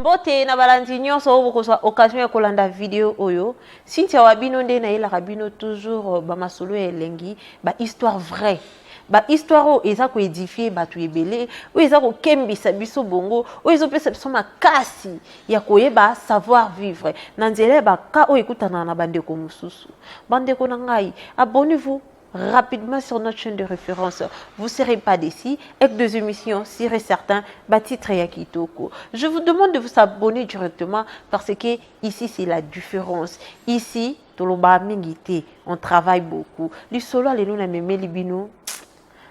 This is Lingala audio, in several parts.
Mbote na balandi nyonso oyo bokozwa occasion ya kolanda video oyo. Cynthia wa bino nde nayelaka bino toujours bamasolo ya elengi, ba histoire vraie. Ba histoire oyo eza ko édifier bato ebele, oyo eza kokembisa biso bongo, oyo ezopesa biso makasi ya koyeba savoir vivre na nzela ya baka oyo ekutanaka na bandeko mosusu. Bandeko na ngai, abonnez-vous rapidement sur notre chaîne de référence. Vous ne serez pas déçus. Avec deux émissions, sûr et certain, ba titre ya kitoko. Je vous demande de vous abonner directement parce que ici, c'est la différence. Ici, toloba mingi te, on travaille beaucoup. Lisolo lelo namemeli bino.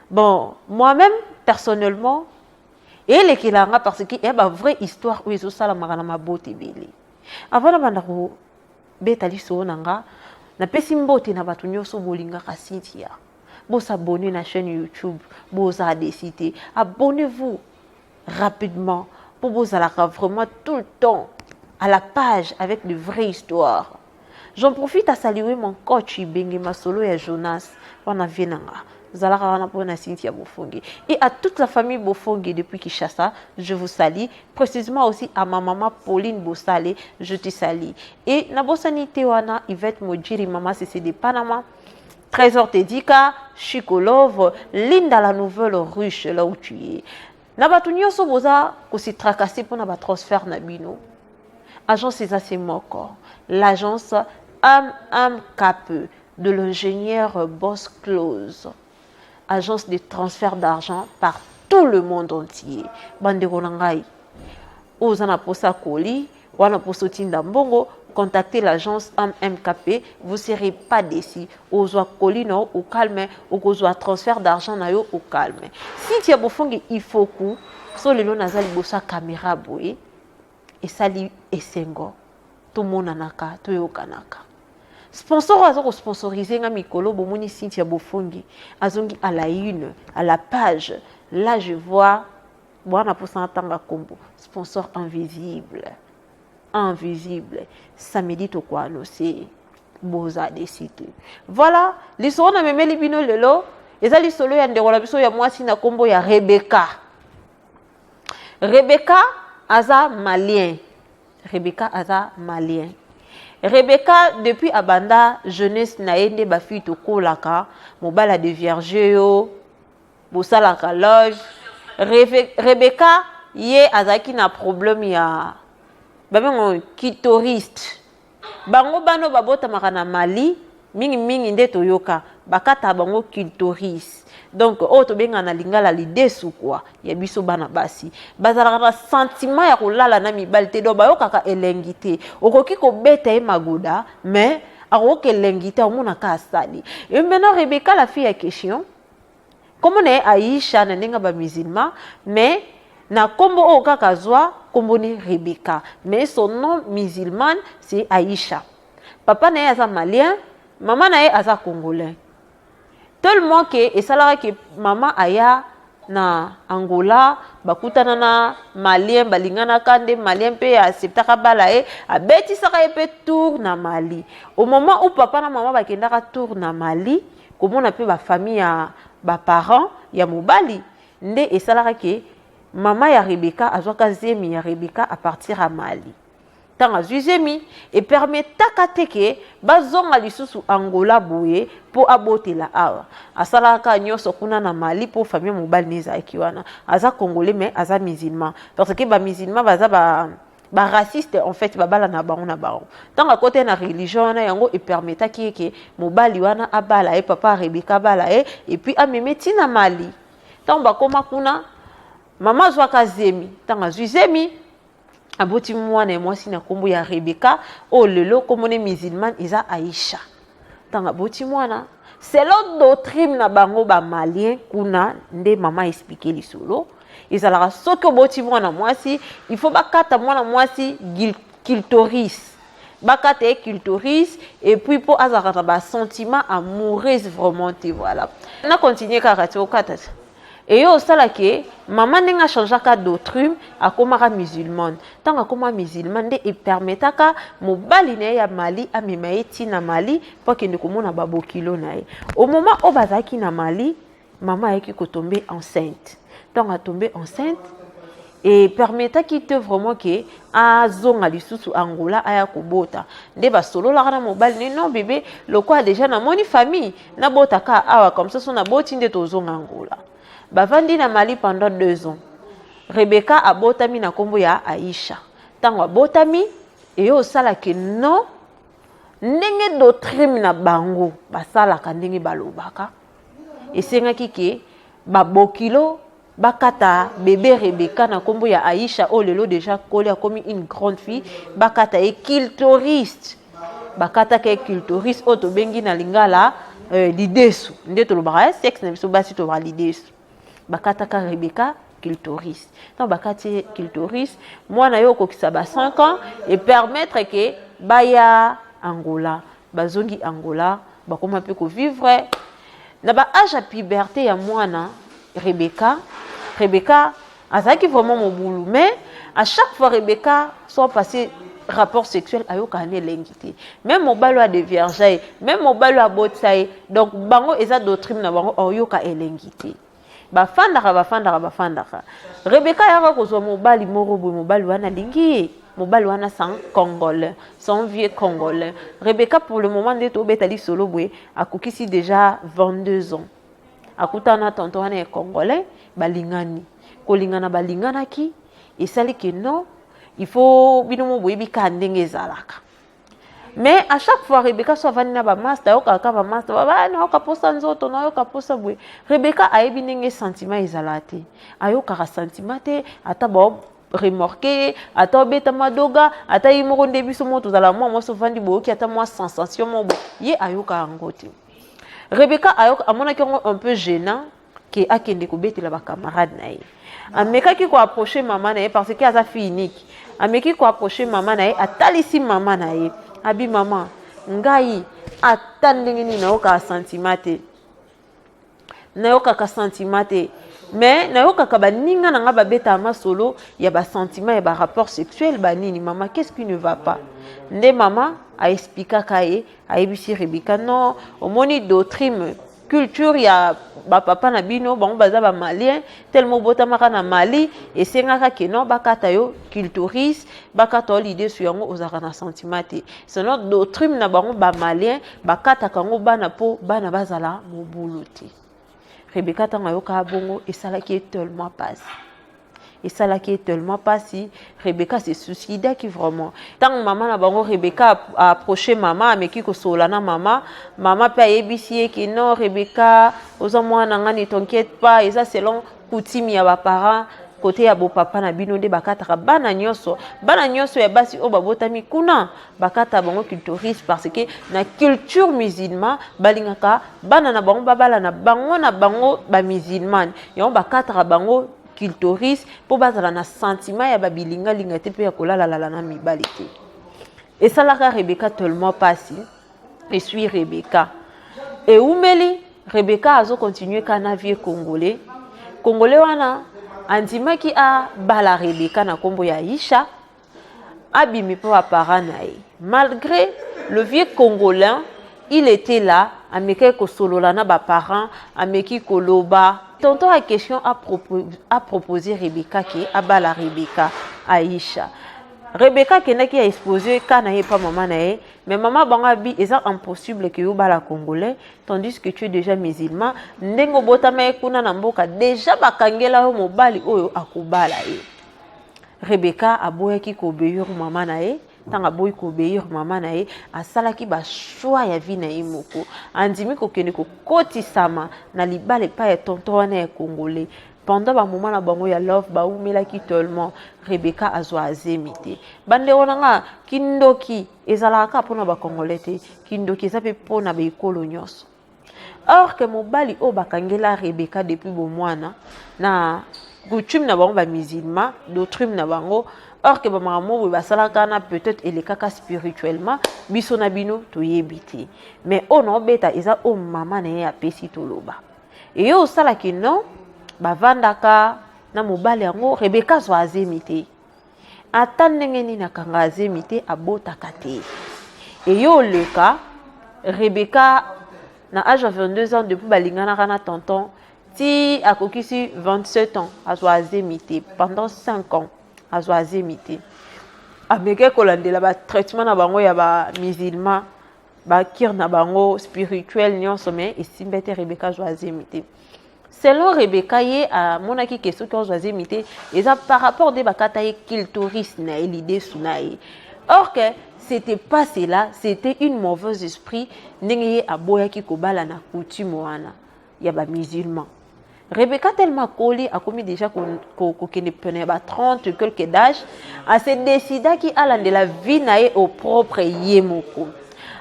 Bon, moi-même, personnellement, elekelanga parce que eza ba vraie histoire oyo ezosalamaka na mabota ebele. Avant nabanda kobeta lisolo na nga, napesi mbote na bato nyonso bolingaka Cynthia. Bosabonner na chaîne YouTube, boza déçus te. Abonnez-vous rapidement pour bozalaka vraiment tout le temps à la page avec de vraies histoires. J'en profite à saluer mon coach Ibenge Masolo ya Jonas wana vie na nga. Zalaka wana mpona Cynthia Bofonge. Et à toute la famille Bofonge depuis Kinshasa, je vous salue. Précisément aussi à ma maman Pauline Bossale, je te salue. Et nabosani te wana Yvette Mojiri, maman CC de Panama. Trésor Tedika, Chikolove, Linda la nouvelle ruche là où tu es. Na bato nyonso boza kosi tracasser mpona batransfert na bino. Agence eza se moko. L'agence MMKP de l'ingénieur Boss Close. Agence de transfert d'argent par tout le monde entier. Bandeko na ngai, oza na posa koli, wana posa otinda mbongo, contactez l'agence MMKP, vous serez pas déçus. Ozwa koli na yo au calme, okozwa transfert d'argent na yo au calme. Cynthia Bofonge Ifoku, so lelo naza liboso ya caméra boye, esali esengo, tomonanaka, toyokanaka. Sponsor oyo aza kosponsoriser nga mikolo, bomoni Cynthia Bofongi azongi à la une, à la page. Là je vois bwana mposa natanga nkombo sponsor invisible, invisible. Samedi tokoannoncer, boza déçus te. Voilà, lisolo namemeli bino lelo eza lisolo ya ndeko na biso ya mwasi na nkombo ya Rebeka. Rebeka aza Malien. Rebeka aza Malien. Rebeka, depuis abanda jeunesse na ye, nde bafille tokolaka, mobali adévierger yo, bosalaka loge. Rebeka ye azalaki na problème ya babengo clitoris. Bango bano babotamaka na Mali mingimingi, nde toyoka bakata bango clitoris, donc oyo tobengaka na lingala lidesu kwa ya biso bana basi. Bazalaka na sentiment ya kolala na mibali te, donc bayokaka elengi te. Okoki kobeta ye magoda, mais akoyoka elengi te, omonaka asali. Et maintenant Rebeka, la fille ya question, nkombo na ye Aisha na ndenge ya bamusulman, mais na nkombo oyo kaka azwa nkombo ni Rebeka, mais son nom musulman, c'est Aisha. Papa na ye aza Malien, mama na ye aza Congolais. Tellement ke esalaka ke mama aya na Angola, bakutana na Malien, balinganaka, nde Malien mpe acceptaka bala ye, abetisaka ye mpe tour na Mali. Au moment où papa na mama bakendaka tour na Mali komona mpe bafamille ya baparent ya mobali, nde esalaka ke mama ya Rebeka azwaka zemi ya Rebeka à partir ya Mali. Ntango azwi zemi, epermettaka te ke bazonga lisusu Angola boye mpo abotela awa. Asalaka nyonso kuna na Mali mpo famille mobali ne ezalaki wana. Aza Congolais, mais aza musulman, parce que bamusulman baza ba baraciste en fait, babala na bango na bango. Ntango akota na religion wana, yango epermettaki ye ke mobali wana abala ye, papa Rebeka abala ye, et puis ameme ntina Mali. Ntango bakóma kuna, mama azwaka zemi. Ntango azwi zemi, aboti mwana ya mwasi na nkombo ya Rebeka, oyo lelo nkombo ne musulmane eza Aisha. Ntango aboti mwana, selon doctrine na bango bamalien kuna, nde mama expliquer lisolo ezalaka, soki oboti mwana mwasi, il faut bakata mwana mwasi clitoris, bakata ye clitoris, et puis mpo azalaka na basentiment amoureuse vraiment te. Voilà, na continue kaka ti okata te. Eyo osalaki mama ndenge achangeaka doctrine, akomaka musulmane. Ntango akoma musulmane, nde epermettaka mobali na ye ya Mali amema ye ntina Mali mpo akende komona babokilo na ye. Au moment oyo bazalaki na Mali, mama ayaki kotomber enceinte. Ntango atomber enceinte, E permettaki te vraiment ke azonga lisusu Angola aya kobota. Nde basololaka na mobali ne, non bebe, lokola deja namoni famille, nabotaka awa, comme ça so naboti nde tozonga Angola. Bavandi na Mali pendant 2 ans. Rebecca abotami na nkombo ya Aisha. Ntango abotami, eyo osalaki non, ndenge doctrine na bango basalaka, ndenge balobaka, esengaki ke babokilo bakata bébé Rebecca na nkombo ya Aisha, oyo lelo déjà koli, akomi une grande fille. Bakata ye clitoris, bakataka ye clitoris oyo tobengi na lingala lidesu. Nde tolobaka sexe na biso basi, tolobaka lidesu. Bakataka Rebecca clitoris. Ntango bakati ye clitoris, mwana ye okokisa ba 5 ans e permettre ke baya Angola. Bazongi Angola, bakoma mpe kovivre na ba âge ya puberté ya mwana Rebecca. Rebecca azalaki vraiment mobulu, mais à chaque fois Rebecca so passé rapport sexuel, ayokaka na elengi te. Même mobali oyo adévierge ye, même mobali oyo abotisa ye, donc bango eza doctrine na bango, oyoka elengi te. Bafandaka, bafandaka, bafandaka. Rebecca ayaka kozwa mobali moko boye. Mobali wana alingi ye. Mobali wana, c'est un Congolais, c'est un vieux Congolais. Rebecca, pour le moment nde tobeta lisolo boye, akokisi déjà 22 ans. Akutana tonton wana ya Congolais, balingani. Kolingana balinganaki, esali ke non, il faut bino mo boyebi kaka ndenge ezalaka. Mais à chaque fois Rebecca so avandi na bamaster, ayokaka kaka bamaster baba: "Nayoka mposa nzoto, nayoka mposa boye." Rebecca ayebi ndenge sentiment ezala te, ayokaka sentiment te. Ata bao remorquer ye, ata obeta madoga, ata ye moko nde biso moko tozala mwa mwasi ovandi boyoki ata mwa sensation moko boye, ye ayokaka yango te. Rebecca amonaki yango un peu gênant ke akende kobetela bacamarade na ye. Amekaki koapprocher mama na ye parce que aza fille unique. Ameki koapprocher mama na ye, atalisi mama na ye, abi: "Mama, ngai ata ndenge nini nayokaka sentiment te, nayokaka sentiment te, mais nayokaka baninga na nga babetaka masolo ya basentiment, ya barapport sexuel, banini. Mama, qu'est-ce qui ne va pas?" Nde mama aexpliquaka ye, ayebisi Rebecca: "Non, omoni doctrine, culture ya bapapa na bino, bango baza bamalien, tellement obotamaka na Mali, esengaka ke non, bakata yo clitoris, bakata yo lidesu, yango ozalaka na sentiment te. Sinon doctrine na bango bamalien, bakataka yango bana mpo bana bazala mobulu te." Rebecca, ntango ayokaka bongo, esalaki ye tellement pasi, esalaki ye tellement mpasi. Rebecca se suicidaki vraiment. Ntango mama na bango, Rebecca approche mama, ameki kosolola na mama. Mama mpe ayebisi ye ke: "Non Rebecca, oza mwana nga, ne t'inquiète pas, eza selon coutume ya baparent kote ya bopapa na bino nde bakataka bana nyonso. Bana nyonso ya basi oyo babotami kuna, bakata bango clitoris parce que na culture musulman balingaka bana na bango babala na bango na bango bamusulmane. Yango bakataka bango clitoris mpo bazala na sentiment ya babilingalinga te mpe ya kolalalala na mibali te." Esalaka Rebecca tellement mpasi. Esui Rebecca, ewumeli, Rebecca azocontinuer kaka na vieux Congolais. Congolais wana andimaki abala Rebecca na nkombo ya Aisha, abimi mpo baparent na ye. Malgré le vieux Congolais, il était là, amekaki kosolola na baparent, ameki koloba. Tonton ya question a proposé Rebecca ke abala Rebecca Aisha. Rebecca akendaki ya exposer ka na ye epa mama na ye, mais mama bango abi: "Eza impossible ke yo bala Congolais tandis que tu es déjà musulman. Ndenge obotama ye kuna na mboka, déjà bakangela yo mobali oyo akobala ye." Rebecca aboyaki koobéir mama na ye. Ntango aboyi koobéir mama na ye, asalaki bachoix ya vie na ye moko. Andimi kokende kokotisama na libala epai ya tonton wana ya Congolais. Pendant bamoment na bango ya love, bawumelaki tellement, Rebecca azwa azemi te. Bandeko na nga, kindoki ezalaka kaka mpona bacongolais te, kindoki eza mpe mpona baekolo nyonso. Or ke mobali oyo bakangela Rebecca depuis bomwana na coutume na bango bamusulman, doctrine na bango, or ke bamakambo boye basalaka na peut-être elekaka spirituellement, biso na bino toyebi te. Mais oyo naobeta eza oyo mama na ye apesi toloba. Eye osalaki non, bavandaka na mobali yango, Rebecca azwa azemi te. Ata ndenge nini akanga azemi te, abotaka te. Eye oleka, Rebecca na âge ya 22 ans, depuis balinganaka na tonton, Ti akokisi 27 ans, azwa zemi te. Pendant 5 ans, azwa zemi te. Ameki kolandela ba traitement na bango ya ba musulman, ba cure na bango spirituel nyonso, mais esimba te. Rebeka azwa zemi te. Selon Rebeka, ye amonaki ke soki ozwa zemi te, eza par rapport nde bakata ye clitoris na ye, lidesu na ye. Or que c'était pas cela, c'était une mauvaise esprit, ndenge ye aboyaki kobala na coutume wana ya bamusulman. Rebeka tellement akoli, akomi déjà kokende pene ya ba 30 quelque d'âge, ase décidaki alandela vie na ye au propre ye moko.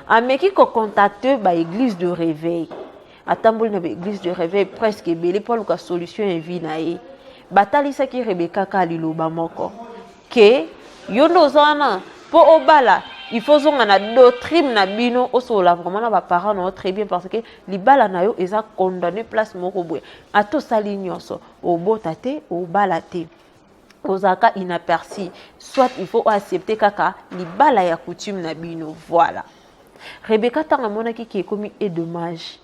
Ameki kocontacte baéglise de réveil, atamboli na baéglise de réveil presque ebele mpo aluka solution ya vie na ye. Batalisaki Rebeka kaka liloba moko ke yo nde oza wana mpo obala, il faut ozonga na doctrine na bino, osolola vraiment na baparent na yo très bien, parce que libala na yo eza condamné place moko boye. Ata osali nyonso, obota te, obala te, ozalaka inaperçu. Soit il faut oaccepte kaka libala ya coutume na bino. Voilà. Rebeka, ntango amonaki ke ekomi e dommage,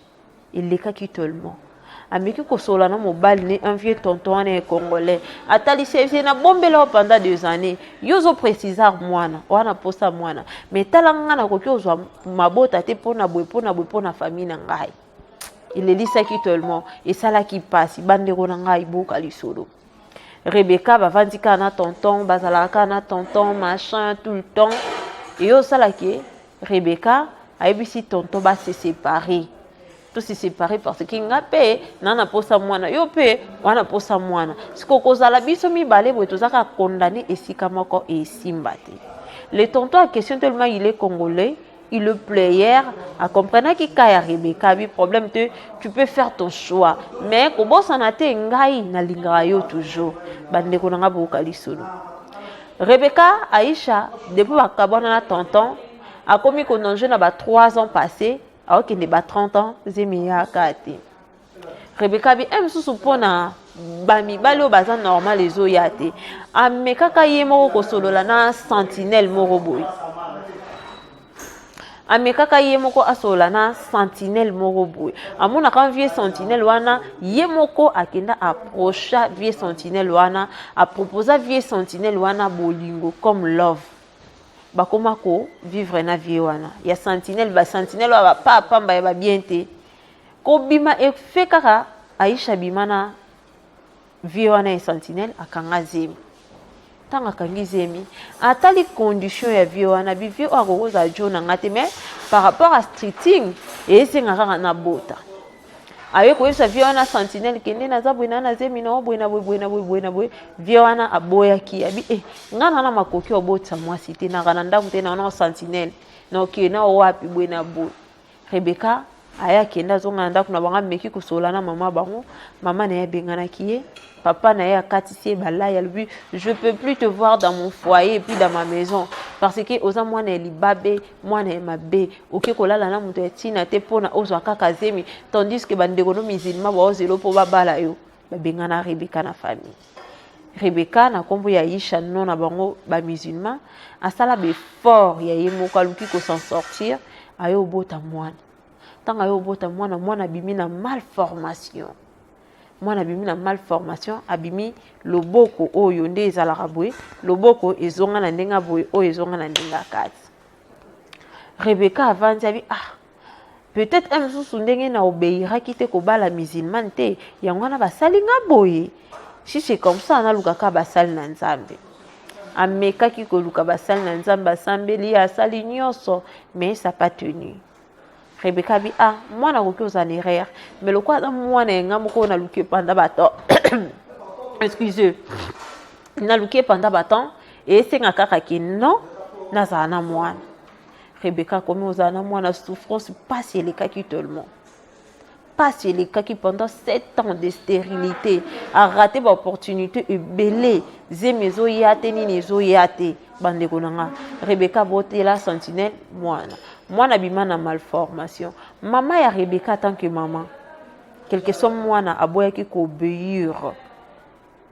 elekaki tellement, ameki kosolola na mobali ne, un vieux tonton wana ya congolais. Atalisi ye: "Nabombela yo pendant 2 années, yo ozopréciser mwana wana, posa mwana, mais tala nga nakoki ozwa mabota te mpona boye, mpona boye, mpona famille na ngai." Elelisaki tellement, esalaki mpasi. Bandeko na ngai, boka lisolo. Rebeka bavandi kaka na tonton, bazalaka kaka na tonton machin tout le temps. Eyo osalaki, Rebeka ayebisi tonton base séparer, to se séparer, parce que nga mpe na posa mwana, yo mpe wana posa mwana. Siko kozala biso mibale boye, toza kaka condamné esika moko, esimba te. Le tonton a question, tellement il est congolais, il le player, acomprenaki ka ya Rebeka, abi: "Problème te, tu peux faire ton choix, mais kobosana te, ngai nalingaka yo toujours." Bandeko na nga, boyoka lisolo. Rebeka Aisha, depuis bakabwana na tonton, akomi kononge na ba 3 ans passé, aokende ba 30 ans, zemi eyaka te. Rebeka abi e mosusu mpona bamibali oyo baza normal, ezoya te. Amekaka ye moko kosolola na sentinelle moko boye, amekaka ye moko asolola na sentinelle moko boye. Amonaka vieux sentinelle wana, ye moko akenda approcha vieux sentinelle wana, aproposa vieux sentinelle wana bolingo comme love. Bakoma kovivre na vieux wana ya sentinelle. Basentinelle oyo bapa pamba ya babien te. Kobima efe kaka, Aisha bima na vieux wana ya sentinelle, akanga zemi. Ntango akangi zemi, atali condition ya vieux wana, bi vieux oyo akokozala jo na nga te, mais par rapport à streeting esenga kaka na bota. Aye koyebisa vieux wana sentinelle: "Kende, naza boye, na zemi na boye na boye, boye na boye, boye na boye." Vieux wana aboyaki, abi: "E, nga na makoki obotisa mwasi te, naka na ndako te, na wana sentinelle, na okende na wapi?" Boye na boye. Rebeka aye, akende, azonga na ndako na bango, ameki kosolola na mama bango. Mama na ye abenganaki ye, papa na ye akatisi ye balai, alobi: "Je peux plus te voir dans mon foyer et puis dans ma maison, parce que oza mwana ya libabe, mwana ya mabe, oke kolala na moto ya ntina te mpona ozwa kaka zemi, tandis que bandeko no musulman baozela mpo babala yo." Babengana Rebeka na famille. Rebeka, na nkombo ya Aisha, no na bango bamusulman, asala baeffort ya ye moko, aluki kosan sortir. Aye obota mwana. Ntango aye obota mwana, mwana abimi na malformation. Mwana abimi na malformation, abimi loboko oyo nde ezalaka boye, loboko ezonga na ndenge boye, oyo ezonga na ndenge ya kati. Rebeka avandi, abi: "Ah, peut-être un mosusu ndenge na obéiraki te kobala musulmane te, yango wana basali nga boye. Si c'est comme ça, nalukaka basali na Nzambe." Amekaki koluka basali na Nzambe, asambeli, asali nyonso, mais ça pas tenu. Rebeka abi: "Ah, mwana akoki ozala na erreur, mais lokola aza mwana ya nga moko oyo naluki epanda bato, excuse, naluki epanda baton, esenga kaka ke non, nazala na mwana." Rebeka akomi ozala na mwana. Souffrance, mpasi elekaki tellement, mpasi elekaki pendant 7 ans de stérilité. Araté baopportunité ebele, zemi ezoya te, nini ezoya te. Bandeko na nga, Rebeka botela sentinelle mwana. Mwana abima na malformation. Mama ya Rebeka, tant que mama, quelque soit mwana aboyaki koobéir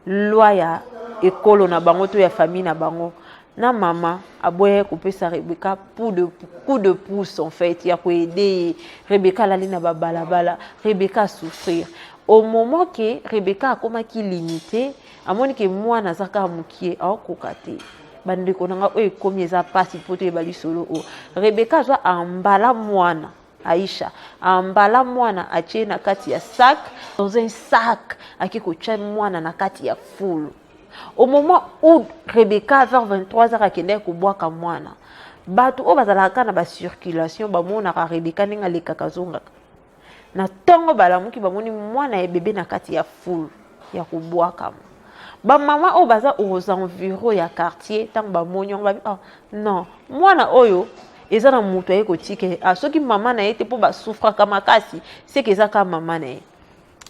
loi ya ekolo na bango to ya famille na bango, na mama aboyaki kopesa Rebeka coup de pouce en fait ya koaider ye. Rebeka alali na babalabala, Rebeka asouffrir. Au moment que Rebecca akomaki limite, amoni ke mwana aza kaka mokie, aokoka te. Bandeko na nga, oyo ekomi eza mpasi mpo toyeba lisolo oyo. Rebecca azwa ambala mwana Aisha, ambala mwana atie na kati ya sac, dans un sac, ake kotia mwana na kati ya fulu. Au moment où Rebecca vers 23 heures akendaki kobwaka mwana, bato oyo bazalaka kaka na bacirculation bamonaka Rebecca ndenge alekaka azongaka. Na ntongo balamuki, bamoni mwana ya bebe na kati ya fulu ya kobwakama. Bamama oyo baza aux environs ya quartier, ntango bamoni yango, babi: "Oh non, mwana oyo eza na moto aye kotika ye." Ah, soki mama na ye te, mpo basouffraka makasi, seke eza kaka mama na ye.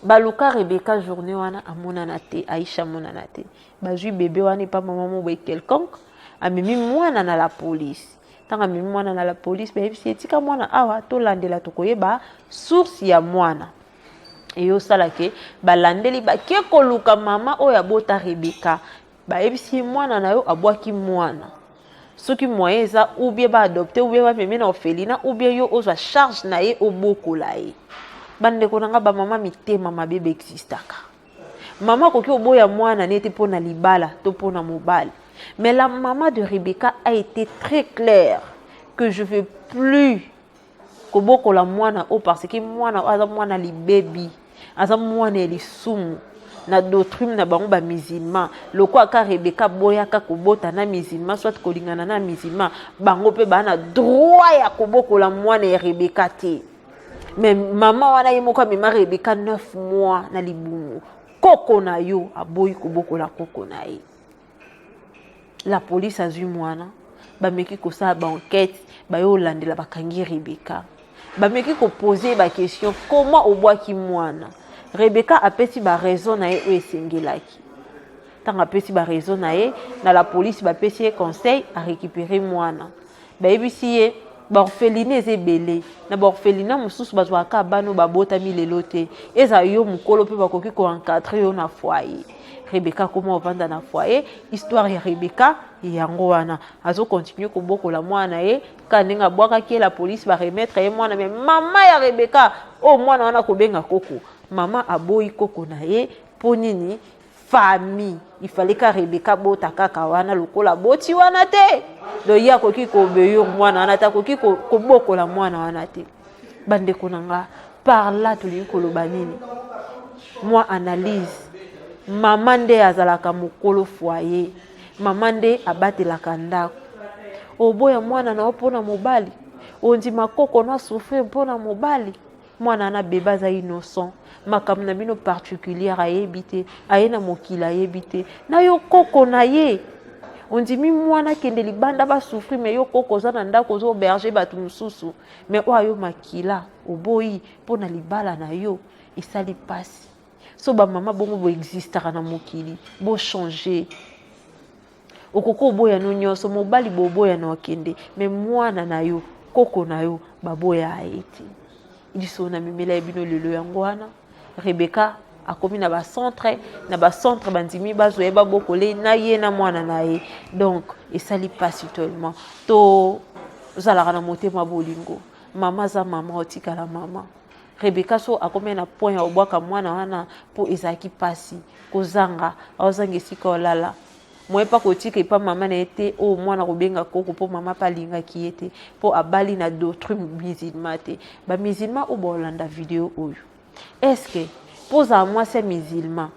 Baluka Rebeka journée wana, amonana te. Aisha amonana te. Bazwi bebe wana epa mama mo boye quelconque, amemi mwana na la police. Ntango amemi mwana na la police, bayebisi: "Etika mwana awa, tolandela, tokoyeba source ya mwana." Eyosala ke balandeli, bake koluka mama oyo abota Rebeka. Bayebisi: "Mwana na yo abwaki mwana, soki moyen eza, ou bien baadopte, ou bien bamemi na orphelinat, ou bien yo ozwa charge na ye, obokola ye." Bandeko na nga, bamama mitema mabe baexistaka. Mama akoki oboya mwana neti mpo na libala to mpo na mobali, mais la maman de Rebecca a été très claire que je veux plus kobokola mwana oyo, parce que mwana oyo aza mwana libebi, aza mwana ya lisumu na doctrine na bango bamusulman. Lokola ka Rebeka aboyaka kobota na musulman, soit kolingana na musulman, bango mpe baa na droit ya kobokola mwana ya Rebeka te. Mais mama wana ye moko amema Rebeka 9 mois na libumu, koko na yo aboyi kobokola koko na ye. La police azwi mwana, bameki kosala baenquête, baye olandela, bakangi Rebeka, bameki kopose baquestion: "Comment obwaki mwana?" Rebeka apesi baraison na ye oyo esengelaki. Ntango apesi baraison na ye na la police, bapesi ye conseil arécupere mwana. Bayebisi ye baorphelinat eza ebele, na baorphelinat mosusu bazwaka bana oyo babotami lelo te, eza yo mokolo mpe bakoki koencadre yo na foyer. Rebeka akoma ovanda na foyer. Histoire ya Rebeka yango wana. Azokontinue kobokola mwana ye kaka ndenge abwakaki ye. La police baremettre ye mwana, mais mama ya Rebeka oyo mwana wana kobenga koko, mama aboyi koko na ye. Mpo nini? Famille ifale ka Rebeka bota kaka wana, lokola boti wana te, donc ye akoki koobéir mwana wana te, akoki kobokola mwana wana te. Bandeko na nga, par là tolingi koloba nini? Mwa analyse: mama nde azalaka mokolo foyer, mama nde abatelaka ndako. Oboya mwana na yo mpona mobali, ondima koko na souffrir mpona mobali. Mwana na bebe aza innocent, makambo na bino particulière ayebi te, aye na mokili ayebi te. Na yo koko na ye, ondimi mwana akende libanda basouffrir, mais yo koko oza na ndako, ozohéberger bato mosusu, mais oyo ayo makila oboyi mpo na libala na yo. Esali mpasi. So bamama bongo boexistaka na mokili, bochange. Okoki oboya no nyonso, mobali boboya na okende, mais mwana na yo, koko na yo, baboya ye te. Liso na memela ye bino lelo yango wana. Rebeka akomi na bacentre, na bacentre bandimi bazwa ye, babokole na ye na mwana na ye. Donc esali mpasi tellement. Tozalaka na motema bolingo. Mama aza mama, otikala mama. Rebeka so akomi na point ya obwaka mwana wana mpo ezalaki mpasi, kozanga, aozanga esika olala, moye mpa kotika epa mama na ye te, oyo mwana kobenga koko, mpo mama mpe alingaki ye te, mpo abali na doctrine musulman te. Bamusulman oyo baolanda video oyo, est-ce mpo ozala mwasi ya musulman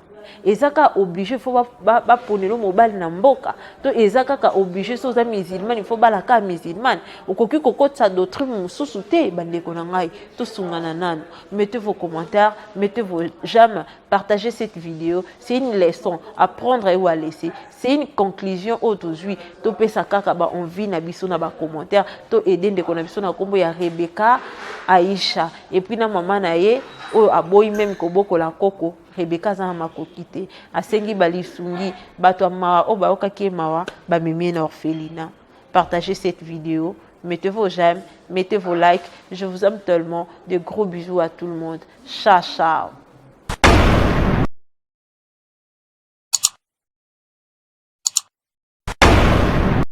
eza kaka obligé faut baponela mobali na mboka, to eza kaka obligé so oza musulman, il faut bala kaka musulmane, okoki kokotisa doctrine mosusu te? Bandeko na ngai, tosungana nano. Mettez vos commentaires, mettez vos j'aime, partagez cette vidéo. C'est une leçon à prendre ou à laisser, c'est une conclusion oyo tozwi. Topesa kaka baenvie na biso na bacommentaire, to aide ndeko na biso na nkombo ya Rebeka Aisha, et puis na mama na ye oyo aboyi même kobokola koko. Rebeka aza na makoki te, asengi balisungi, bato ya mawa oyo bayokaki ye mawa, bamemi ye na orphelinat. Partagez cette vidéo, mettez vos j'aime, mettez vos likes. Je vous aime tellement. De gros bisous à tout le monde. Ciao ciao.